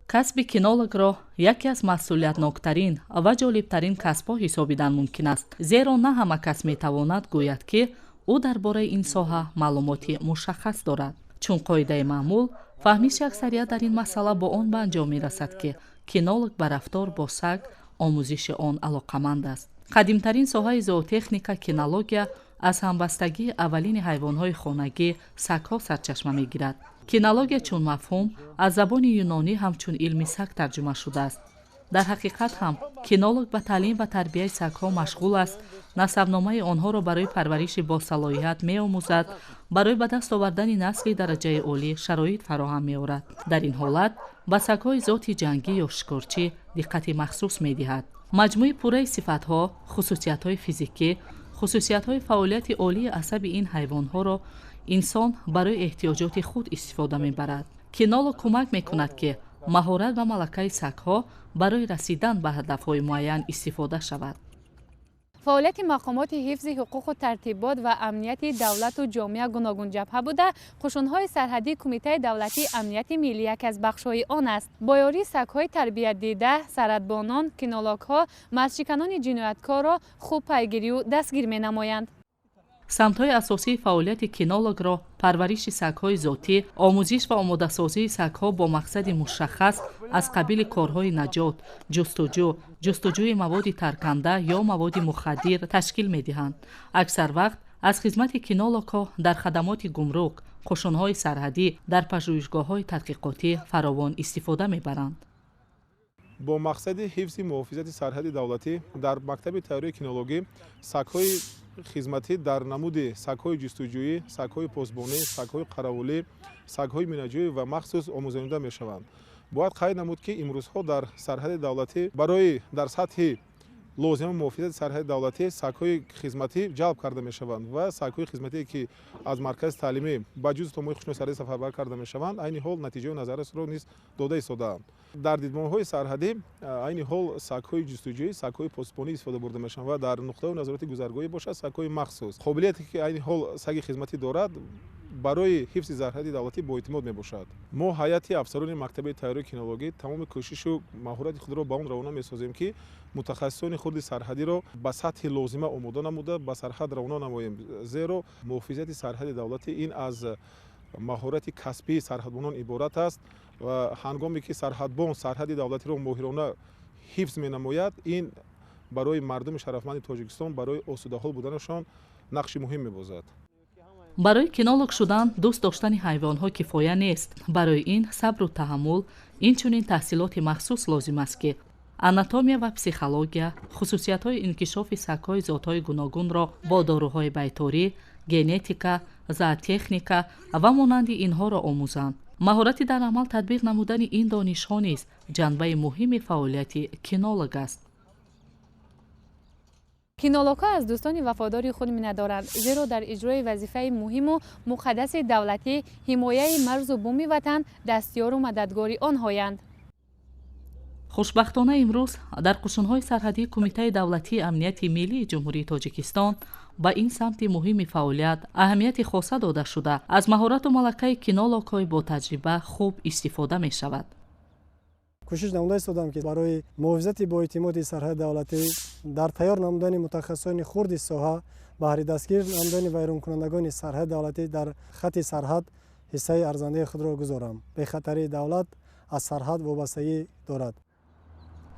Касби кинологро яке аз масъулиятноктарин ва ҷолибтарин касбҳо ҳисобидан мумкин аст, зеро на ҳама кас метавонад гӯяд, ки ӯ дар бораи ин соҳа маълумоти мушаххас дорад. Чун қоидаи маъмул, фаҳмиши аксарият дар ин масъала бо он ба анҷом мерасад, ки кинолог ба рафтор бо саг, омӯзиши он алоқаманд аст. Қадимтарин соҳаи зоотехника, кинология, аз ҳамбастагии аввалини ҳайвонҳои хонагӣ, сагҳо сарчашма мегирад. Кинология чун мафҳум аз забони юнонӣ ҳамчун илми саг тарҷума шудааст. Дар ҳақиқат ҳам кинолог ба таълим ва тарбияи сагҳо машғул аст, насабномаи онҳоро барои парвариши босалоҳият меомӯзад, барои ба даст овардани насли дараҷаи олӣ шароит фароҳам меорад. Дар ин ҳолат ба сагҳои зоти ҷангӣ ё шикорчӣ диққати махсус медиҳад. Маҷмӯи пурраи сифатҳо, хусусиятҳои физикӣ, хусусиятҳои фаъолияти олии асаби ин ҳайвонҳоро инсон барои эҳтиёҷоти худ истифода мебарад. Кинолог кӯмак мекунад, ки маҳорат ва малакаи сагҳо барои расидан ба ҳадафҳои муайян истифода шавад. Фаъолияти мақомоти ҳифзи ҳуқуқу тартибот ва амнияти давлату ҷомеа гуногунҷабҳа буда, қушунҳои сарҳадии Кумитаи давлатии амнияти миллӣ яке аз бахшҳои он аст. Бо ёрии сагҳои тарбиятдида сарҳадбонон, кинологҳо марзшиканони ҷинояткорро хуб пайгирию дастгир менамоянд. Самтҳои асосии фаъолияти кинологро парвариши сагҳои зотӣ, омӯзиш ва омодасозии сагҳо бо мақсади мушаххас аз қабили корҳои наҷот, ҷустуҷӯ, ҷустуҷӯи маводи тарканда ё маводи мухаддир ташкил медиҳанд. Аксар вақт аз хизмати кинологҳо дар хадамоти гумрук, қушунҳои сарҳадӣ, дар пажӯҳишгоҳҳои тадқиқотӣ фаровон истифода мебаранд. Бо мақсади ҳифзи муҳофизати сарҳади давлатӣ дар мактаби тайёрии кинологӣ сагҳои хизматӣ дар намуди сагҳои ҷустуҷӯӣ, сагҳои посбонӣ, сагҳои қаравулӣ, сагҳои минаҷӯӣ ва махсус омӯзонида мешаванд. Бояд қайд намуд, ки имрӯзҳо дар сарҳади давлатӣ барои дар сатҳи лозима муҳофизати сарҳади давлатӣ сагҳои хизматӣ ҷалб карда мешаванд ва сагҳои хизматие, ки аз маркази таълимӣ ба ҷуз томои қушуни сарҳадӣ сафарбар карда мешаванд, айни ҳол натиҷаи назаррасро низ дода истодаанд. Дар дидбонҳои сарҳадӣ айни ҳол сагҳои ҷустуҷӯӣ, сагҳои посбонӣ истифода бурда мешаванд ва дар нуқтаҳои назорати гузаргоҳӣ бошад, сагҳои махсус. Қобилияте, ки айни ҳол саги хизматӣ дорад, барои ҳифзи сарҳади давлатӣ боэътимод мебошад. Мо, ҳайати афсарони мактаби тайёрии кинологӣ, тамоми кӯшишу маҳорати худро ба он равона месозем, ки мутахассисони хурди сарҳадиро ба сатҳи лозима омода намуда, ба сарҳад равона намоем, зеро муҳофизати сарҳади давлатӣ ин аз маҳорати касбии сарҳадбонон иборат аст ва ҳангоме ки сарҳадбон сарҳади давлатиро моҳирона ҳифз менамояд, ин барои мардуми шарафманди Тоҷикистон, барои осудаҳол буданашон нақши муҳим мебозад. Барои кинолог шудан дӯст доштани ҳайвонҳо кифоя нест. Барои ин сабру таҳаммул, инчунин таҳсилоти махсус лозим аст, ки анатомия ва психология, хусусиятҳои инкишофи сагҳои зотҳои гуногунро бо доруҳои байторӣ, генетика, зоотехника ва монанди инҳоро омӯзанд. Маҳорати дар амал татбиқ намудани ин донишҳо низ ҷанбаи муҳими фаъолияти кинолог аст. Кинологҳо аз дӯстони вафодори худ миннатдоранд, зеро дар иҷрои вазифаи муҳиму муқаддаси давлатӣ, ҳимояи марзу буми ватан, дастёру мададгори онҳоянд. Хушбахтона, имрӯз дар қушунҳои сарҳадии Кумитаи давлатии амнияти миллии Ҷумҳурии Тоҷикистон ба ин самти муҳими фаъолият аҳамияти хоса дода шуда, аз маҳорату малакаи кинологҳои ботаҷриба хуб истифода мешавад. Кӯшиш намуда истодам, ки барои муҳофизати боэътимоди сарҳади давлатӣ, дар тайёр намудани мутахассисони хурди соҳа, баҳри дастгир намудани вайронкунандагони сарҳади давлатӣ дар хати сарҳад ҳиссаи арзандаи худро гузорам. Бехатарии давлат аз сарҳад вобастагӣ дорад.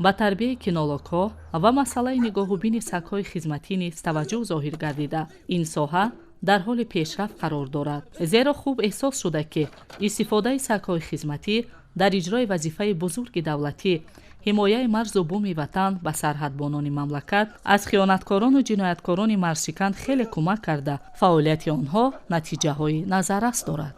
Ба тарбияи кинологҳо ва масъалаи нигоҳубини сагҳои хизматӣ низ таваҷҷӯҳ зоҳир гардида, ин соҳа дар ҳоли пешрафт қарор дорад, зеро хуб эҳсос шуда, ки истифодаи сагҳои хизматӣ дар иҷрои вазифаи бузурги давлатӣ, ҳимояи марзу буми ватан, ба сарҳадбонони мамлакат аз хиёнаткорону ҷинояткорони марзшикан хеле кӯмак карда, фаъолияти онҳо натиҷаҳои назаррас дорад.